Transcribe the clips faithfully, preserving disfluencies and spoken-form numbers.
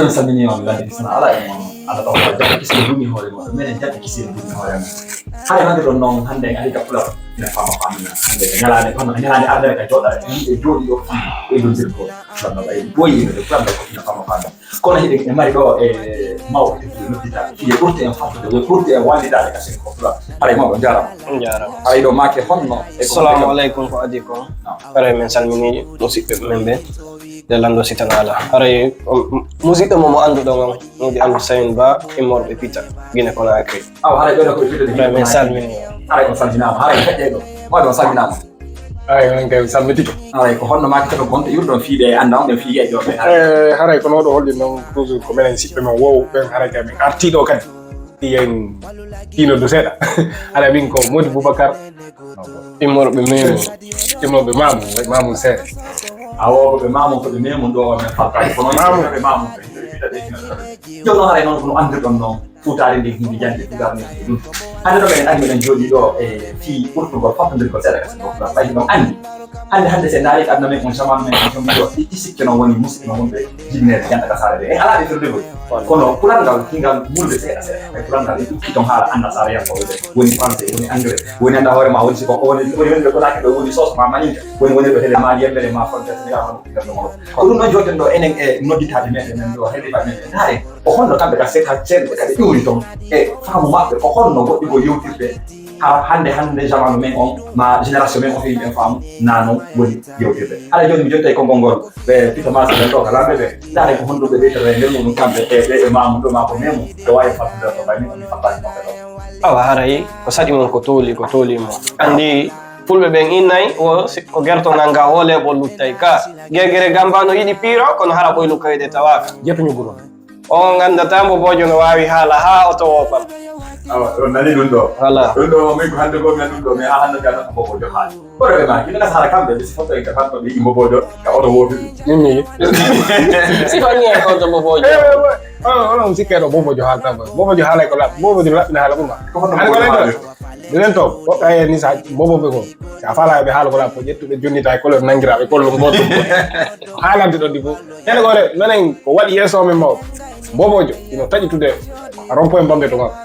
Salmini on, lande kisana ala e mon. Ala ɗo ko jaɓɓe kisiri dumi hoore mon. Menen jaɓɓe kisiri dumi hoore mon. Hare hande ɗon noon, hande en ari ga Pular. Ina fama famina. Hande ko ñalaande, kono ko ñalaande ardere ka jooɗa. Yimɓe jooɗi ɗo fii e ɗum dirgo. Pular no ɓayi. Boyi yimɓe Pular no ko ina fama famina. Kono hiɗen e mari ɗo e mawɓe noddita. Fiye ɓurti en fattude, ɓurti en wallitaade ka sen ko Pular. Haray mawɗo jarama. Jarama. Haray ɗo maake honno e ko Assalamu alaikum ko adi ko. Haray men salmini musiɓɓe men ɓe. De lando sitanaala. Haray musiɗɗo mo mo annduɗon on, modi Abdou Sayin Ba, immorɓe Pita, Guinée Conakry. Awa haray ɓeɗo koɓe Pita de Guinée Conakry. Min salmini. Haray on salminaama, haray feƴƴe ɗo. Waɗi on salminaama. Haray on kay salmitike. Haray ko honno maaki tato gonto iwruɗon fiiɓe e annda on ɓen fiiɓe e ɗo ɓe. Eh, haray ko noɗo holli noon toujours ko menen siɓɓe men wow ɓen haray kay min artiɗo kadi. Yen piinoddu seeɗa. Ala min ko Modi Boubacar. Immorɓe Memu. Immorɓe Mamu, Mamu Seere. Awo, ɓe Mamu ko ɓe Memu ɗo, men faltaaki. Kono Mamu. Ɓe Mamu, ɓe Pita ɓe Pita. Jooni noon haray noon ko no anndirɗon noon. Fuutaare nde hindi jannde, fuutaare nde hindi ɗum. Hannde ɗo ɓen anndi meɗen jooɗii ɗo e fii ɓurtugol fattondirgol seeɗa ka sinno fuutaare. Tawi ɗon anndi. Hannde, hannde, si en ndaari aduna men on, jamaanu men on, jom ɗo, ɗi, ɗi sikke noon woni musiɓɓe noon wonɓe jibineede jannde ka saare ɓe. En alaa ɓe firde koy. Kono pular ngal, hingal mulde seeɗa seeɗa. Tawi pular ngal, en ukki ton haala annda saare yan ko woni français, woni anglais, woni annda hoore ma, woni siko, woni, woni, woni ɓe konaake ɗo, woni soos ma maninka, woni, woni ɓe hele ma yembere ma fonte Senegal, ma ɗum ɗum ɗo. Ko ɗum ɗon jooɗen ɗo enen e nodditaaɓe meɗen men ɗo, hele ma meɗen ndaare. Ko honno kamɓe ka seka ceerɓe kadi ƴuuri ton e faamu maɓɓe, ko honno goɗɗi ko yewtirde ha hannde, hannde jamaanu men on, ma génération men on, fii ɓen faamu na noon woni yewtirde. Haray jooni mi jottay konngol ngol ɓe Pita Masa ɓen ɗo ka lamɓe ɓe, ndaaren ko honɗum ɓe ɓeytata e nder muɗum kamɓe e, e, e Mamu ɗo, ma ko Memu, ɓe waawi fattude to, ɓay min on mi fattaaki maɓɓe ɗo. Awa haray ko saɗi mon ko tooli, ko tooli mon. Anndi fulɓe ɓen innay, o si-, ko gertogal ngal hoole bo luttay ka. Gegere gamba no yiɗi piiro, kono hara ɓoylu kayɗe tawaaka. Jeto ñuguro. On anndataa mbo Bojo no waawi haala haa oto woo pam. Awa, on nani ɗum ɗo? Voilà. Ɗum ɗo, min ko hannde ko mi ɗum ɗo, mi haa hannde mi anndaa ko mbo Bojo haali. Kono ɓe maaki, ina sara kamɓe, ɓe si foto en ka tanto ɓe yi'i mbo Bojo, ka oto woo ɗum. Min mi yi'i. Si fanni en konto mbo Bojo. Eh, eh, eh, onon, onon sikke ɗo mbo Bojo haalata mbo. Mbo Bojo haalay ko laɓ-, mbo Bojo laɓɓina haala ɓurma. Ko hono mbo Bojo haali? Minen to, woɓɓe ay ni sa mbo Bojo ko. Sa faala ɓe haala ko laɓ, ko ƴettuɓe jonnita e couleur nanngiraaɓe kollo ngooto. Haalande ɗon ɗi fof. Hene ko re-, menen ko waɗi yeeso men mawɗo. Mbo Bojo, ino taƴitude rond-point Bambe to makko.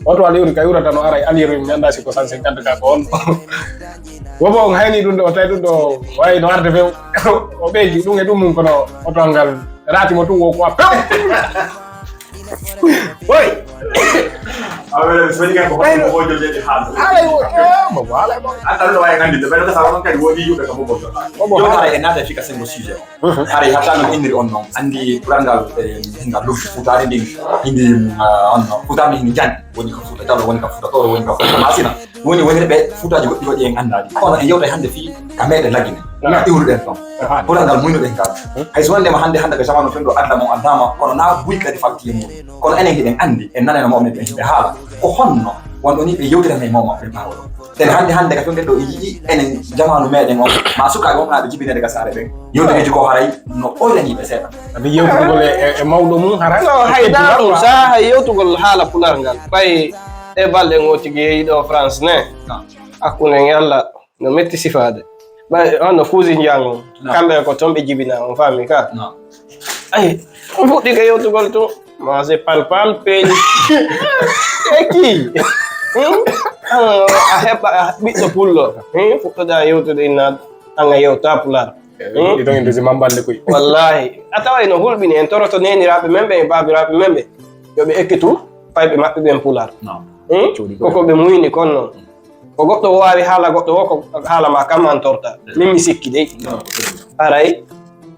Oto a lewri ka yurata no ara e Aliyeru, mi anndaa si ko cent cinquante ka ko on. Wobo on hayni ɗum ɗo, o tawi ɗum ɗo, wayi no arde few. O ɓeydi ɗum e ɗum mum, kono oto ngal raati mo tun wo ko a pew. Oy! A wele, so woni kan ko hoto mo Bojo jeeɗi haala. Haala yo, eh, mo, mo haala mo. A tan no wayi kandi, ɓe ɗo sa wonon kadi woni yuɓe ka mo Bojo haala. Mo, mo haala. Yo haala e naata fika sengo sujet o. Haray hatta no inniri on noon, anndi pular ngal, eh, ngal luggi Fuutaare ndin, hindi, ah, on no, Fuutaare ndin hindi janngi, woni ko Fuuta Jallo, woni ko Fuuta Tooro, woni ko Fuuta Maasina, woni wonirɓe Fuutaaji goɗɗi waɗi en anndaali. Kono en yewtay hannde fii ka meɗen Lagine. No iwruɗen ɗon. Pular ngal muynuɗen ngal. Hay so wonde ma hannde, hannde ko jamaanu fen ɗo adda mo addaama, kono na buy kadi falti e mum. Kono enen hiɗen anndi, en nanay no mawɓe ɓen hiɓe haala. Ko honno wonɗo ni ɓe yewtirana e mawɓe maɓɓe ɓaawo ɗo? Tene hannde, hannde ka fewnden ɗo, yi'i enen jamaanu meɗen on, ma sukaaɓe wonɓe naaɓe jibinede ka saare ɓen. Yewtude ko haray no ɓoylanii ɓe seeɗa. Sabi yewtugol e, e, e mawɗo mum haray. No, hay e daarum, sa hay yewtugol haala pular ngal. Ɓay ɗe balɗe ngoo tigi yehi ɗo France ne. Hakkunde en e Allah no metti sifaade. Ɓay hono Fuusi Njang on. Kamɓe ko toon ɓe jibinaa, on faami ka? Ay, on fuɗɗike yewtugol tun. Moi, je parle pas le pays. E qui? Hmm? Ah, a heɓa, a ɓiɗɗo pullo. Hmm? Fuɗɗoɗaa yewtude inna, anga yewta pular. Hmm? Ɗi ɗon en deuxième mambande koy. Wallahi. A taway no hulɓini en toroto neeniraaɓe men ɓe e baabiraaɓe men ɓe. Yo ɓe ekkitu payɓe maɓɓe ɓen pular. Hmm? Koko ɓe muyni kon non. Ko goɗɗo o waawi haala goɗɗo o, ko haala ma kam an torta. Min mi sikki dey. Haray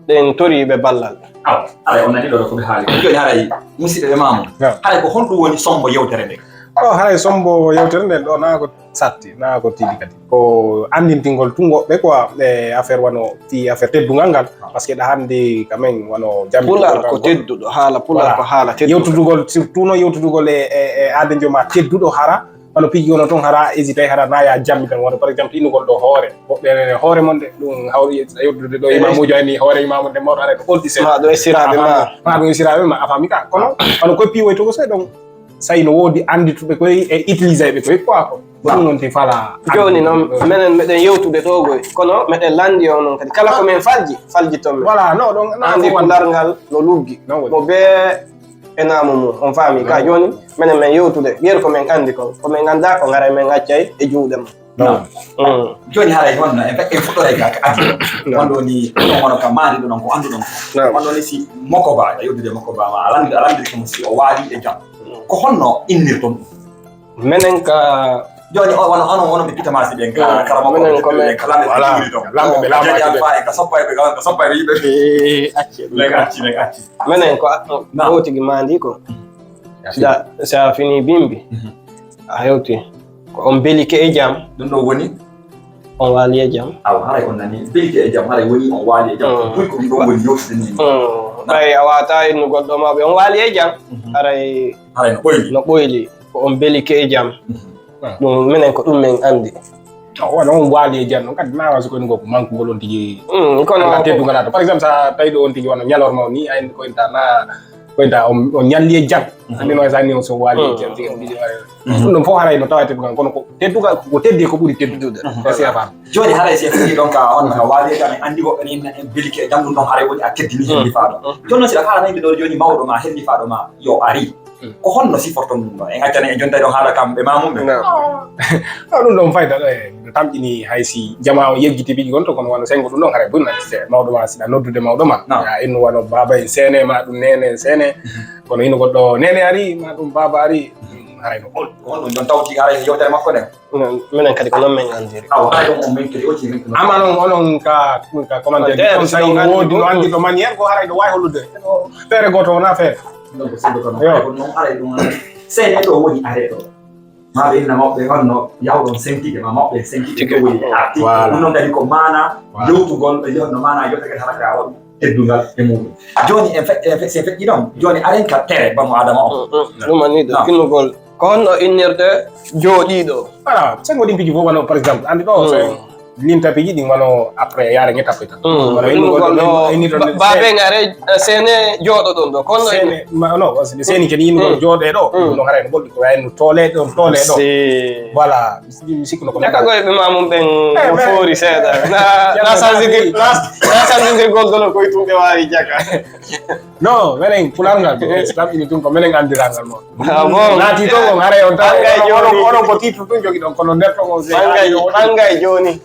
ɗen tori ɓe ballal. Awa, haray on nani ɗo ko ɓe haali. Jooni haray musidɓe ɓe Mamu. Haray ko honɗum woni sombo yewtere nde? O haray sombo yewtere nde ɗo na ko satti, na ko tiiɗi kadi. Ko anndintingol tun woɓɓe quoi, e affaire wano ti affaire teddungal ngal. Parce que ɗa hannde quand même wano jammi pular ko tedduɗo, haala pular ko haala tedduɗo. Yewtudugol, surtout no yewtudugol e, e, e aade jooma tedduɗo hara. Wano piiji wono toon hara hésité hara na ya jammi tan. Wano par exemple innugol ɗo hoore. Woɓɓe enen e hoore mon de, ɗum hawri e yewtude ɗo imamuujo en ni, hoore imamu de mawɗo ara ko oldi seeɗa. Ma ɗo e siraaɓe ma. Ma ɗo e siraaɓe ma, a faami ka. Kono, wano koye piiwoy togo seeɗa ɗon. Sayi no woodi anndituɓe koye e utilisé ɓe koye quoi ko. Ɗum noon ti fala. Jooni noon, menen meɗen yewtude ɗo goy, kono meɗen lanndi on noon kadi. Kala ko men falji, falji toon men. Voilà, non, ɗon, non, anndi fof wonde pularngal no luggi. Non, woni. Mo bee e naamu mum, on faami. Ka Non. Jooni, menen men yewtude. Yeru ko men anndi kon. Ko men anndaa ko, ngaray men accay e juuɗe mum. Non. Mm. Jooni haray honno, en fait, en fuɗɗoray ka, ka addi. Non. Wonɗo ni, ɗum wonno ka maandi ɗum, ko anndu ɗum. Non. Wonɗo ni si Mokoba, a yewtude Mokoba ma, a lanndi, a lanndi ko si o waali e jam. Mm. Ko honno innirton ɗum? Menen ka Jooni o, wano, ono, ono ɓe pitamasi ɓen ka, mm, karama ko menen ko ɓe men, ka lamɓe ɓe voilà, jogiri ɗon. Lamɓe ɓe, lamɓe ɓe. Ka soppa ɓe, ka soppa ɓe yiɓe. Eh, acce. Men acci, men acci. Menen ko a-, na. Wotigi mandi ko. Mm. Si a, si a fini bimbi, mhm, a hewti. Ko on belike e jam. Ɗum ɗo woni? On waali e jam. Awa, haray on nani. Belike e jam, haray woni on waali e jam. Mm. Buy ko ɗum ɗo woni yewtude ni. Mm. Na. Ɓay a wata innugol ɗo mawɓe, on waali e jam. Mhm. Haray no ɓoyli. No ɓoyli. Ko on belike e jam. Mhm. Ah. Ɗum menen ko ɗum men anndi. Ah, wano on waali e jam, kadi na wasi ko en goko manque ngol on tigi. Mm, kono ala teddungal ato. Par exemple, sa tawi ɗo on tigi wano ñalorma o ni, a indi ko inta na, ko inta on, on ñalli e jam. Mhm. Anndi no sa ni on so waali e jam, mm, tigi on tigi. Mhm. Ɗum ɗon fof haray no tawa teddungal, kono ko teddungal, ko teddi ko ɓuri teddude. Mhm. Merci, a faam. Jooni haray si en fuɗɗi ɗon ka on ka waali e jam, en anndi woɓɓe ni en belike e jam, ɗum ɗon haray woni a teddini, mm, hen ndi faaɗo. Mm. Jooni noon si a faala nayde ɗo jooni mawɗo ma, hen ndi faaɗo ma, yo ari. Mm. Ko honno siforton ɗum ɗon? En accani en jonta ɗon haala kam ɓe ma mum ɓe. No. Ah, ɗum ɗon fayda ɗo e no tamƴini hay si jamaa o yeggiti piiji gonto, kono wano sengo ɗum ɗon haray bonnati se mawɗo ma, siɗa noddude mawɗo ma. No. Ya innu wano baaba en seene ma ɗum nene en seene. Mhm. Kono innugol ɗo nene ari, ma ɗum baaba ari, mhm, haray no ɓol. Ko honɗum ɗon tawti haray e yewtere makko nden? Minen, minen kadi ko noon min anndiri. Awa, haray on, on min kadi, o ci min ko noon. Amma noon, onon ka, ka commentaire, commentaire, on tawi no woodi no anndi ɗo mani hen, ko haray ɗo waawi hollude. Feere gooto wonaa feere. Donc, c'est le, yo, ko noon haray ɗum. Seede ɗo woni are ɗo. Ma ɓe inna mawɓe honno yawɗon sentike, ma mawɓe sentike ɗo woni arti. Voilà. Ɗum noon kadi ko maana, voilà, yewtugol, ɓe honno maana yewtere kadi haray ka waɗi teddungal e muɗum. Jooni en fe-, en fe-, si en feƴƴi ɗon, jooni aren ka tere banu Adama o. Mm, mm. Ɗum woni ɗo innugol. Ko honno innirde jooɗiiɗo? Voilà, sengo ɗin piiji fof wano, par exemple, anndi ɗo, mm, so en linta piiji ɗin wano après yaare nge tappi tan. Mm. Wano innugol ɗo, innugol ɗo, ba-, baabe ngare, eh, seene jooɗo ɗon ɗo. Ko honno seene, ma, non, parce que seeni kadi innugol, mm, jooɗe ɗo, mm, ɗum ɗo haray no ɓolɗi ko wayi no toole ɗon, toole ɗo. Si. Voilà, mi sikkuno ko jaka goy ɓe ma mum ɓen, eh, no foori seeɗa. Na, na sanjindir, na, na sanjindirgol dono koye tum ɓe waawi jaka. Non, menen pulaar ngal, ko tabɓini tun ko menen anndirangal mo. Ah, bon? Naati to on, haray on tawa, haray onon, jooni, onon ko titre tun jogi ɗon, kono nder to on, haray on. Haray jooni.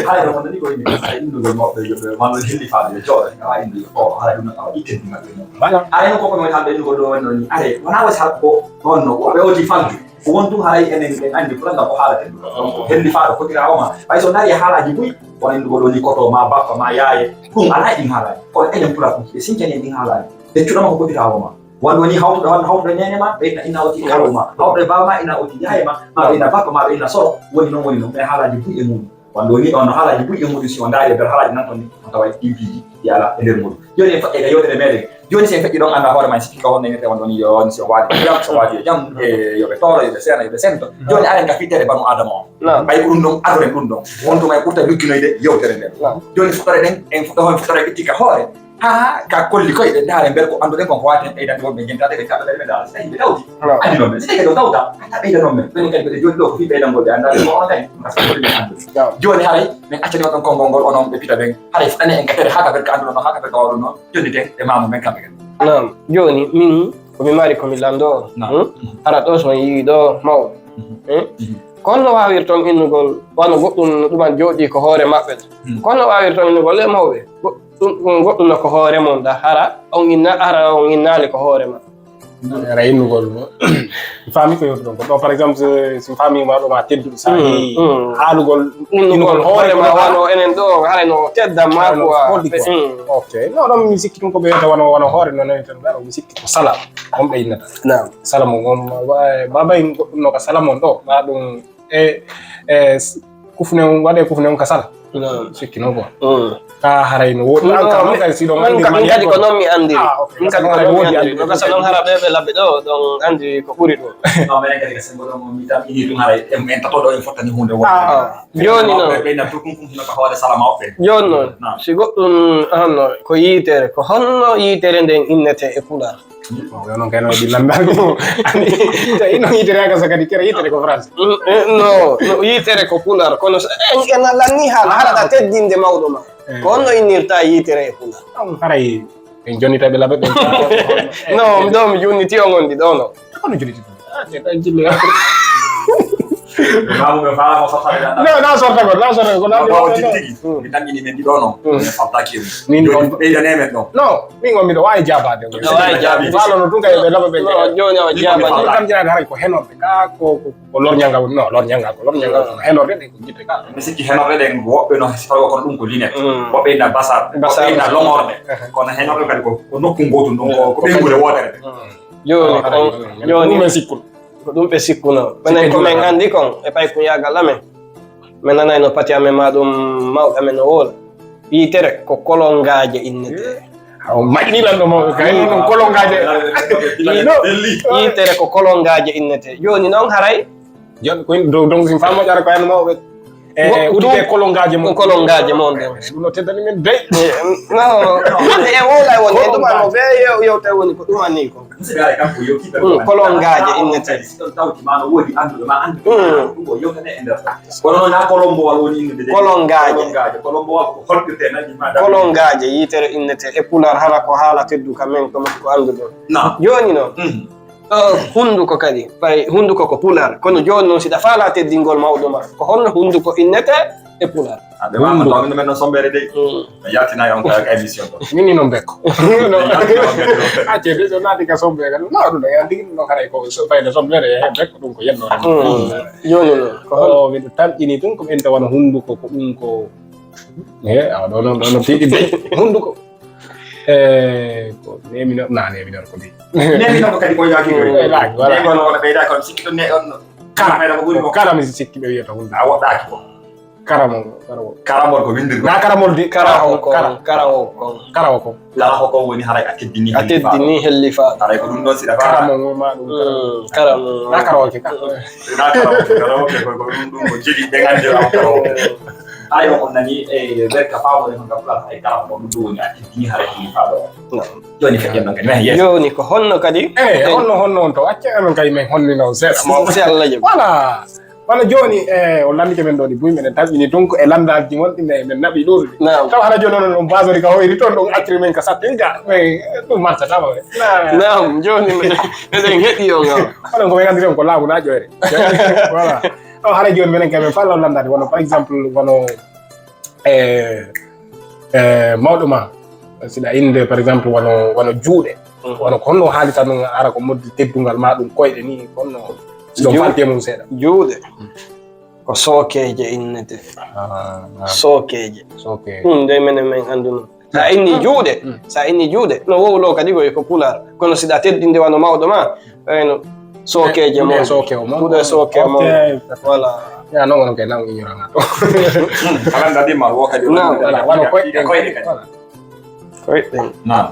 Haray on nani ko yimɓe, haray innugol mawɓe, yo ɓe, wano helli faaɓe, yo jooɗo, haray innugol, o, haray ɗum no tawa itte ɗum maɓɓe. Voilà. Haray on ko ko woni hannde innugol ɗo wonno ni, haray, wona wasi haɗa ko, on no, ko ɓe oti fanɗi. Ko won tun haray enen en anndi pulaar ngal ko haalata ɗum. Donc, helli faaɗo kotiraawo ma. Ɓay so ndaari e haalaaji buy, kono innugol ɗo ni koto ma bappa ma yaaye, ɗum alaa e ɗin haalaaji. Kono enen pulaar ɗum, ɓe sincani en ɗin haalaaji. Ɓe cuɗama ko kotiraawo ma. Wano ni hawtuɗo, wano hawtuɗo neene ma, ɓe inna inna oti kaawu ma. Hawtuɗo e baaba ma, inna oti yaaye ma, ma ɓe inna bappa ma, ɓe inna soro. Woni noon, woni noon. Ɓe haalaaji buy e muɗum. Wano ni on haalaaji buy e muɗum, si on ndaari e nder haalaaji nan ton ni, on taway ɗin piiji ɗi alaa e nder muɗum. Jooni en feƴƴay ka yewtere meɗen. Jooni si en feƴƴi ɗon annda hoore ma, en sikki ka honno innirte on ɗon yo, si o waali jam, so waali yo jam, e yo ɓe toolo, yo ɓe seena, yo ɓe sento. Jooni aren ka fii tere banu Adama on. Naam. Ɓay ko ɗum ɗon adoren ɗum ɗon. Won tuma e ɓurta lugginoyde yewtere nden. Naam. Jooni fuɗɗore ɗen, en fuɗɗo hon fuɗɗore itti ka hoore. Haa ka kolli koyɗe ndaare nder ko annduɗen kon ko waten ɓeydande wonɓe jentade ɓe kaɓe ɓe ndaara. Si tawi ɓe tawti. Naam. Andi non men. Si tawi ɓe ɗon tawta. Hatta ɓeyda non men. Ɓen kadi ɓe jooɗi ɗo ko fii ɓeydan ngol ɓe annda ko on tawi. Parce que ɓe anndi. Naam. Jooni haray men accani on ɗon konngol ngol onon ɓe pita ɓen. Haray fuɗɗane en ka tere haa ka ɓen ka annduɗon non, haa ka ɓen ka wawɗon non. Jonniten e maamu men kamɓe kadi. Naam. Jooni, min, ko mi mari ko mi lanndoo. Naam. Hmm? Hara ɗo so mi yii ɗo mawɓe. Mhm. Hmm? Mhm. Ko honno waawirton innugol, wano goɗɗum no ɗuman jooɗii ko hoore maɓɓe? Hmm. Ko honno waawirton innugol, "E mawɓe, go-, ɗum, ɗum goɗɗum no ko hoore mon da, hara on inna-, hara on innaali ko hoore ma?" Ara innugol mo. Mi faami ko yewtuɗon ko ɗo, par exemple, so, so mi faami ma ɗo ma tedduɗo, sa, mm, heewi, mm, haalugol innugol hoore ma, wano enen ɗo, haray no tedda ma, haray no quoi. Holli quoi. Mm. Ok. No, ɗon mi sikki ɗum ko ɓe wiyata wano, wano hoore, no, no, mi sikki ko salam. On ɓe innata. Naam. Salam on, on, wa-, baba en goɗɗum no ka salam on ɗo, ma ɗum e, e, s-, kufne on, waɗe kufne on ka sala. Naam. Sikki noon quoi. Mm. Ka haray no woɗɗi. Ɗum an ka ɗo, noon kay si ɗon min anndi ka ɗum kadi ko noon mi anndiri. Ah, ok. Ɗum kadi ko noon mi anndiri. Ɗum kadi noon hara ɓe ɓe labbi ɗo, ɗon anndi ko ɓuri ɗum. Non, minen kadi ko senngo ɗon, mi tan ini ɗum haray en, en tato ɗo en fottani huunde wonde. Ah. Jooni noon. Ɓe, ɓe na turkum kum hino ka hoore salama o ɓe. Jooni noon. Naam. Si goɗɗum, honno ko yiitere, ko honno yiitere nden innete e Pulaar? Bon, yo noon kay no waɗi lanndaango. Ani, tawi noon yitere aka so kadi kere yitere ko France. No, no yitere ko pular kono ena lanni haala hara ɗa teddinde mawɗo ma. Ko honno innirta yitere e pular? Haray en jonnitaɓe laɓe ɓen. No ɗo mi junniti on on ɗi ɗo no. Kono jonniti ɗum. Ah, c'est un jillo. Maamu ɓe faalaama fattade ɗan. Non, na sorta ko, na sorta ko. Ɗo o tigi tigi. Mi ɗanɗini men ɗiɗo non. Mi fattaki en. Min ɗon ɓeydane men ɗon. Non, min on miɗo waawi jaabaade. Ɗo waawi jaabaade. Faalo no tun kay ɓe laɓa ɓe. Jooni awa jaabaade. Kam jinaade haray ko henoɓe ka ko ko lorñanga woni non lorñanga ko lorñanga ko henorde ɗen ko jitte ka. Mi sikki henorde ɗen woɓɓe no sifaro kono ɗum ko linet. Woɓɓe ina basar. Woɓɓe ina lomorde. Kono henorde kadi ko nokku ngotun ɗum ko ɓeyngude wotere. Jooni ko jooni ɗum en sikkun. Ko ɗum ɓe sikkuno. Minen ko min anndi kon e paykuyagal amen. Min nanayno pati amen ma ɗum mawɓe amen no woola. Yitere ko kolongaaje innetee. Aw maƴni lan ɗo mawɓe kay non kolongaaje. Yitere ko kolongaaje innetee. Jooni noon haray. Jooni ko donc donc sin famo ƴara ko en mawɓe. E udike kolongaaje mon. Kolongaaje mon ɗen. Ɗum no teddani min dey. No hande en wolay won e ɗuma no ɓe yewte woni ko ɗuma ni ko. Kolongaaje innete. Kolongaaje yitere innete e pular hara ko haala teddu ka men ko annduɗon. Jooni noon. Hunduko kadi ɓay hunduko ko pular kono jooni noon siɗa faala teddingol mawɗo ma ko honno hunduko innete e pular. Aɓe wama to min men no sombere dey. Mi yaltinayi on ka émission ɗo. Min ni noon bekko. Acce de so naati ka sombere no ɗum ɗo yandi ɗum ɗo haray ko fayde sombere he bekko ɗum ko yenno. Jooni noon ko hol miɗo tamƴini ɗum ko ɓenta wona hunduko ko ɗum ko e awa ɗo noon ɗo no tiiɗi dey hunduko. E ko nemino na nemino ko ɗi. Nemino ko kadi ko yaaki ko. Nemino ko ɓeyda ko sikki to ne on. Kara kara mi sikki ɓe wiyata hunde. A woɗɗaaki ko. Karamol. Karamol ko windirgo. Na karamol de. Karawo ko. Karawo ko. Karawo ko. Karawo ko woni haray a teddini. A teddini hellifa. Haray ko ɗum ɗon siɗa fa. Karamol ma ɗum. Karamol. Na karawo ke ka. Na karawo ke. Karawo ke ko ɗum ɗum ko jeli ɓe ngandi rawo karawo. Haray on nani e werka faamo e honka pula ay karawo ko ɗum ɗum woni a teddini haray hellifa ɗo. Jooni feƴƴen ɗon kadi. Jooni ko honno kadi? Eyi honno honno on to acca amen kadi min honnino seeɗa. Seeɗa. Voilà. Wano jooni e o lanndike men ɗo ɗi buy meɗen taɓɓini donc e lanndaaji mon ɗi men naɓi ɗuuɗuɗi taw hara jooni onon on basori ka hoyri toon ɗum acciri men ka sattin ga mais ɗum martatama ɓe. Nam jooni eɗen heɗi o ga. Onon ko men anndiri on ko laamu na ƴoyre. Voilà. Taw hara jooni menen kay men falla o lanndaade wano par exemple wano e e mawɗo ma siɗa innde par exemple wano wano juuɗe wano ko honno haalita ɗum ara ko moddi teddungal ma ɗum koyɗe ni honno siɗon falti e mum seeɗa. Juuɗe ko sookeeje innete. Sookeeje. Ɗum de menen men annduno. Sa inni juuɗe sa inni juuɗe no wowlo kadi koye ko pular kono siɗa teddinde wano mawɗo ma ɓayno sookeeje mon. Juuɗe sooke mon. Voilà. Ya non wono kay nan ignorant to. Ala ndadi ma wo kadi. Wano koyɗe koyɗe kadi. Koyɗe. Naam.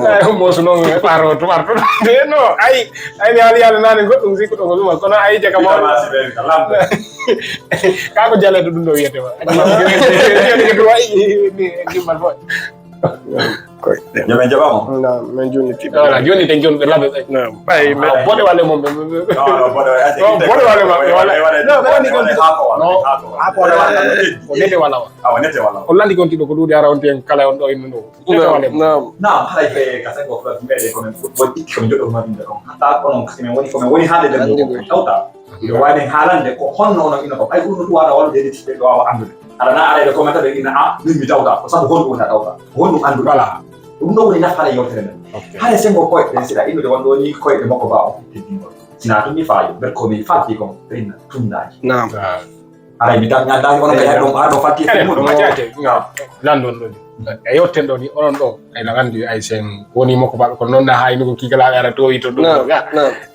Ay mo so non e paro to marto. De no ay ay mi ali yalla nani goɗɗum sikko to ko duma kono ay jaga mo. Ka ko jaleɗo ɗum ɗo wiyete wa. Wiyete wa ni dimbal boy. Yo men jaɓama. Na men jonni tiɗo. Wala jonni ten jonni ɓe laɓe ɓe. Na ɓay men. Boɗe wale mum ɓe. Boɗe wale mum ɓe wala. No ɓe wani kon. Hako wala. Hako wala. Ko nete wala wa. Awa nete wala. O landi kon tiɗo ko ɗuuɗi ara on ten kala on ɗo innu ɗo. Nete wala. Na. Na hay ɓe ka sen ko fula mbeɗe ko men football itti ko men joɗɗo ma ɗum ɗo. Hatta kono ko men woni ko men woni haalde ɗum. Tawta. Miɗo waawi haalande ko honno onon ino kam. Ay, ɗum no ɗum waɗa wallude ɗi ɓe ɗo waawa anndude. Aɗa na aɗa ɓe commenta ɓe ina a min mi tawta. Ko sabu honɗum woni a tawta. Ko honɗum anndude. Voilà. Ɗum ɗo woni nafaare yewtere men. Hare sengo koyɗe siɗa innude won ɗo ni koyɗe makko ba o teddingol. Sina tun mi faayo ber ko mi falti kon ɓe ina tundaji. Naam. Aray mi tan mi anndaani onon kadi hay ɗon hay ɗon fatti e ɗum. Lanndon ɗon e yetten ɗo ni onon ɗo ay no anndi ay sen woni mokko baɓe kono noon na hay nugo kigalaɓe ara towi to ɗum ga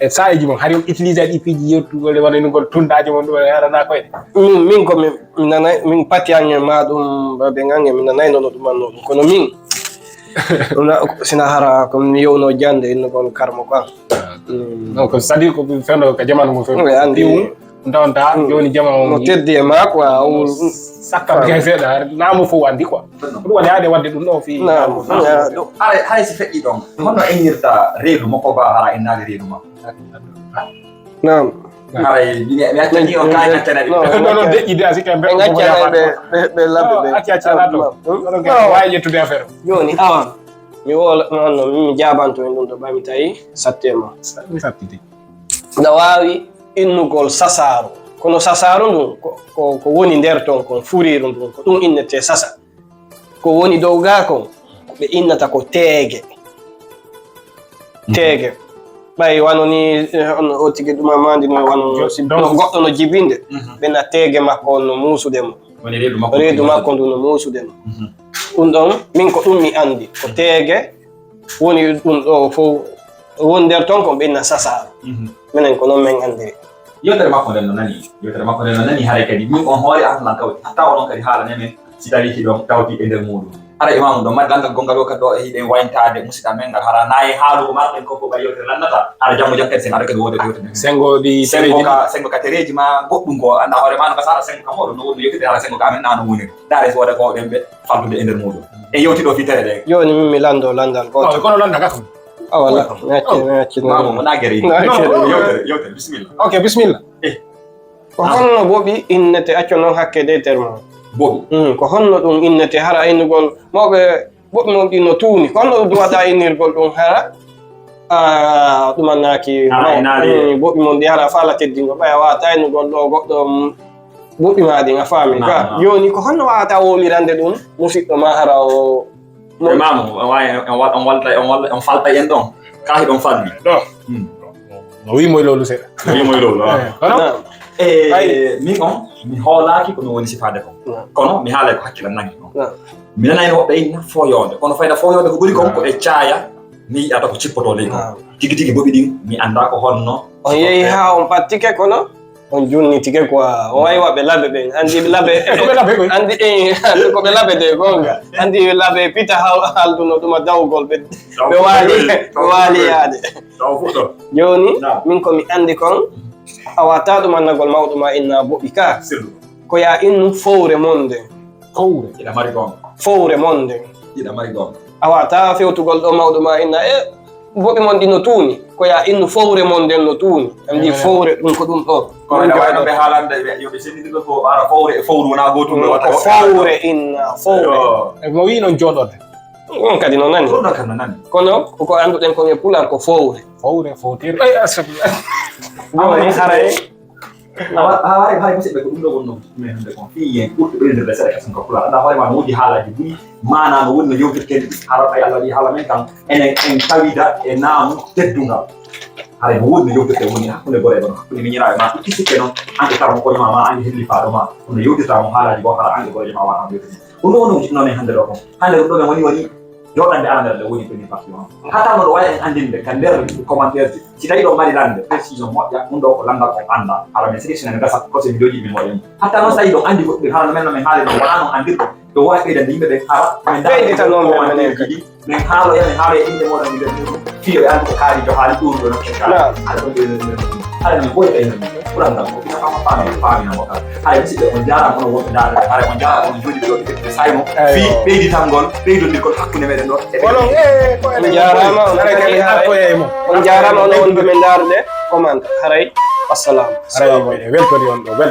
e saiji mon hari on utilisé ɗi piiji yettugol e wona nugol tundaji mon ɗum e arana koye. Min min ko min nanay min pati ange ma ɗum babe gange min nanayno no ɗum anno ɗum kono min ɗum sina hara ko min yewno jande innugol karmo kan. Donc c'est à dire ko fewndo ka jamanu mo fewndo andi. Donta, mm, joni jama on no teddi e ma quoi, o sakka bien seeɗa, laamu fof andi quoi. Ɗum woni haade wadde ɗum ɗo fii. Naam. Hay, hay si feƴƴi ɗon, hono innirta reedu makko ba hara innaali reedu ma? Naam. Haray mi accani on kaay accana ɓe. Non, non, non, deƴƴi de, a sikka ɓe ɓe accana ɓe, ɓe, ɓe labbe ɓe. Acci accana ɗo. Oɗon kadi waawi ƴettude affaire o. Joni awa mi woola ɗum honno mi jaabanto en ɗum ɗo ɓami tawi satte ma. Sattiti. Nda waawi innugol sasaaru. Kono sasaaru ndun ko, ko, ko woni nder ton kon, furiiru ndun, ko ɗum innetee sasa. Ko woni dow gaa kon, ɓe innata ko teege. Teege. Ɓay wano ni, eh, on o tigi ɗuma mandi no wano si no goɗɗo no jibinde, ɓe na teege makko on no muusude mo. Woni reedu makko. Reedu makko ndu no muusude mo. Ɗum ɗon, min ko ɗum mi andi. Ko teege woni ɗum ɗo fof. Woni nder ton ko ɓenna sasaaru. Minen ko noon min andiri. Yewtere makko nden no nani. Yewtere makko nden no nani, haray kadi min on hoore an nan kawti. Hatta onon kadi haalane men si tawi hiɗon tawti e nder muuɗum. Haray imaamu ɗon mari lanndal gonngal o kadi ɗo e hiɗen wayntaade musidɗo men ngal. Hara nayi haalugo marɗen ko ko ɓay yewtere lannata. Hara jammo jam kadi sen aɗa kadi wonde yewtere nden. Sengo ɗi sengo ka, sengo ka tereeji ma goɗɗum ko annda hoore ma no ka sara sengo ka moɗon no woni yewtere hara sengo ka amen nano woni. Dare so wada ko ɗen ɓe fallude e nder muuɗum. En yewti ɗo fii tere ɗe. Jooni min mi lanndo lanndal gooto. Kono lannda ka kam. Awa la, mi acci, mi acci. Maamo, wona gere. Yewtere, yewtere, bisimilla. Ok, bisimilla. Eh. Ko honno boɓi innete, acco noon hakke de termo. Boɓi? Mm, ko honno ɗum innete hara innugol mawɓe boɓi mon ɗi no tuuni? Ko honno ɗum duwata innirgol ɗum hara? Ah, ɗum annaaki. Hara inaali. Mm, boɓi mon ɗi hara faala teddingol. Ɓaya wata innugol ɗo goɗɗo, mm, boɓi ma ɗin, a faami ka? Naam, naam. Jooni ko honno wawata wowlirande ɗum musiɗɗo ma hara o E maamu, on waawi, on wa-, on walta, on walla, on falta en ɗon. Ka hiɗon falli. Ɗo. Hmm. No wi'i moy lowlu seeɗa. No wi'i moy lowlu, ah. Eh, kono? Naam. Eh, min on, mi hoolaaki ko mi woni sifaade kon. Naam. Kono mi haalay ko hakkilan nangi kon. Naam. Mi nanay no woɓɓe inna fooyoonde. Kono fayda fooyoonde ko ɓuri kon ko e caaya, mi yi'ata ko cippotoo ley kon. Naam. Tigi tigi boɓi ɗin, mi anndaa ko honno. On yehi haa on ɓattike kono? On junnitike quoi. On wayi waɓe labe ɓen. Andi labe. Ko ɓe labe koy. Andi, eh, ko ɓe labe de gonga. Andi labe pita hal-, halduno ɗuma dawgol ɓe. Ɓe waali, ɓe waali yaade. Taw fuɗɗo. Jooni, naam, min ko mi andi kon, a wata ɗum annagol mawɗo ma inna boɓi ka. Sirlu. Ko ya innu fowre mon nden. Fowre. Iɗa mari gonga. Fowre mon nden. Iɗa mari gonga. A wata fewtugol ɗo mawɗo ma inna, e boɓi mon ɗi no tuuni. Ko ya innu fowre mon nden no tuuni. Andi fowre ɗum ko ɗum ɗo. Kono ene wayno ɓe haalande ɓe, yo ɓe senndindirɓe fof, ara fowre e fowru wona gootum, ɓe watta ko fowre inna, fowre. Yo. E mo wi'i noon jooɗorde. On kadi no nani. Ɗum ɗon kam no nani. Kono ko annduɗen kon e Pulaar ko fowre. Fowre, fowtirre. Ay, astagfirullah. Bon, haray. Awa, awa, haray, haray, musidɓe, ko ɗum ɗo wonno min hannde kon. Fii yen ɓurɓe ɓeydirde seeɗa kasen ko Pulaar. Anndaa hoore ma no woodi haalaaji buy, maanaa no woni no yewtirten ɗi. Hara ɓay Allah waɗi haala men kam, enen en tawida e naamu teddungal. Haray no woodi no yewtirten woni hakkunde goree ɗon, hakkunde miñiraaɓe ma, ɗum kisikke noon, an ko karmo koye ma, ma an ko hellifaaɗo ma. Kono yewtirta mo haalaaji goo, hara an ko goree ma, wata mo yewtirde. Ko ɗum woni ko jiɗnoo men hannde ɗo kon. Hannde ɗum ɗo men woni, woni jooɗande arandere nde woni premier partie on. Hatta noon ɗo waɗa en anndinde ka nder commentaire ji. Si tawi ɗo mari lande, précision moƴƴa, ɗum ɗo ko landal on annda. Hara men sélectionné no gasa, ko se mi jooɗi mi moƴƴa. Hatta noon so tawi ɗo anndi goɗɗum, hara no men no men haali ɗo, wonaa noon anndirɗo. Ɗo wawi ɓeydande yimɓe ɓe, hara men ɓeydita noon men menen kadi. Men haaloya, men haaloya innde mooɗon, min ɓe fiyo e anndu ko kaari jo haali ɗum ɗo no kaari. Naam. Hara ɗum ɗo no. Hara men ɓoyta e men. Ɓural ngal ko ina fama faami, faami na mo kala. Hara musidɓe on jaaraama onon wonɓe ndaarde, hara on jaaraama onon jooɗi ɗo ɓe sayno. Eyyo. Fii ɓeyditangol, ɓeydondirgol hakkunde meɗen ɗo. E ɓe- Onon, eh, ko enen on jaaraama, on kadi hakkoya e mo. On jaaraama onon wonɓe men ndaarde, comment, haray, wassalam. Haray, assalamu aleykum. Weltori on ɗo, wel-